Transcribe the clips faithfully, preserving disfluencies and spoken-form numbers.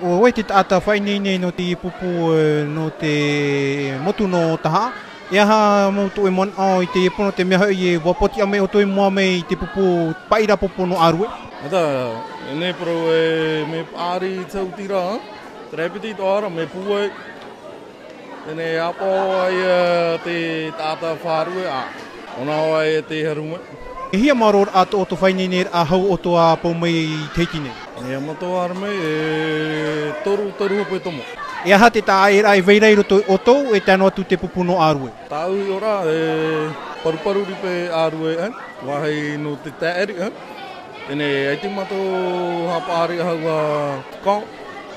ʻO vai te taʻata faʻaineine nō te pupu, e, nō te motu nō Tahaʻa? E aha mau tō ʻoe manaʻo i teie pono, te mea hoʻi e ʻua pōtiʻa mai ʻoutou i mua mai i te pupu paʻi rāpopo nō ʻĀrue? Ata, e nei parau e mea paʻari tau tira, terā piti tō ara, mea pūai. Teie nei ʻāpō ai, e, te taʻata fārue, ā, ʻōna hoʻi e te haru mai. E hia mārō rā tō ʻoutou faʻaineineraʻa hau ʻoutou a pau mai i Tahiti nei? E mātou haere mai, e toru, toru hope tomo. E aha te taʻaʻēraʻa e vai ra i roto iā ʻoutou, e tae noa atu te pupu nō ʻĀrue? Tāʻu i ʻō ra, e paruparu ripe ʻĀrue, e, vāhi nō te taʻeri, e. Teie nei, ʻaita mātou haʻapaʻari hau a camp,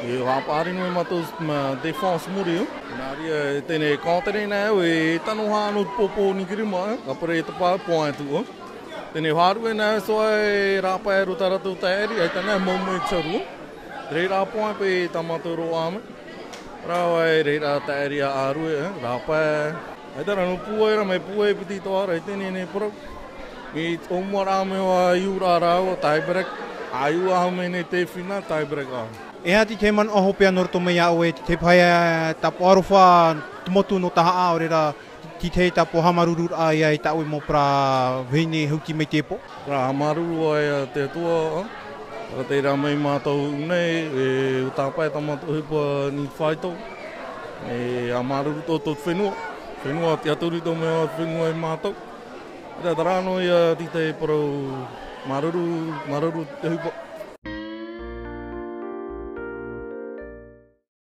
e haʻapaʻari noa mātou ma défense muri, e. Nā reira, e teie nei, kōtere nei au, e tano hā nō te pōpō nigirima, e. Ka pere e tapa point atu, e. Teie nei, haru e nā, so e rāpae roto rātou taʻeri, ʻaita nā, mau mai te haru. Terā point paʻi tā mātou roa mai. Rāua e reira taʻeri a ʻĀrue, e, rāpae. ʻAita rā nō pūai ra, mea pūai piti tō ara, i teie nei parau. I te ʻōmua rā mea ʻua iu rā rāua, tie break. ʻA iu ahau mai nei te final, tie break a. E aha te tahi manaʻo hopeʻa nō roto mai iā ʻoe, te tahi paʻi tāpaʻo aroha te motu nō Tahaʻa, ʻaore rā, te tahi tāpaʻo haʻamāuruururaʻa ia i tā ʻoe mau parau vahine hauti mai te pō? Rā, haʻamāuruuru ā ia te Atua, ā. Rā, terā mai mātou nei, e, ʻua tāpae tā mātou ʻohipa nei faito. E, haʻamāuruuru tō, tō te fenua. Fenua, tiʻaturi tō mea fenua e mātou. Rā, terā noa ia te tahi parau māuruuru, māuruuru te ʻohipa.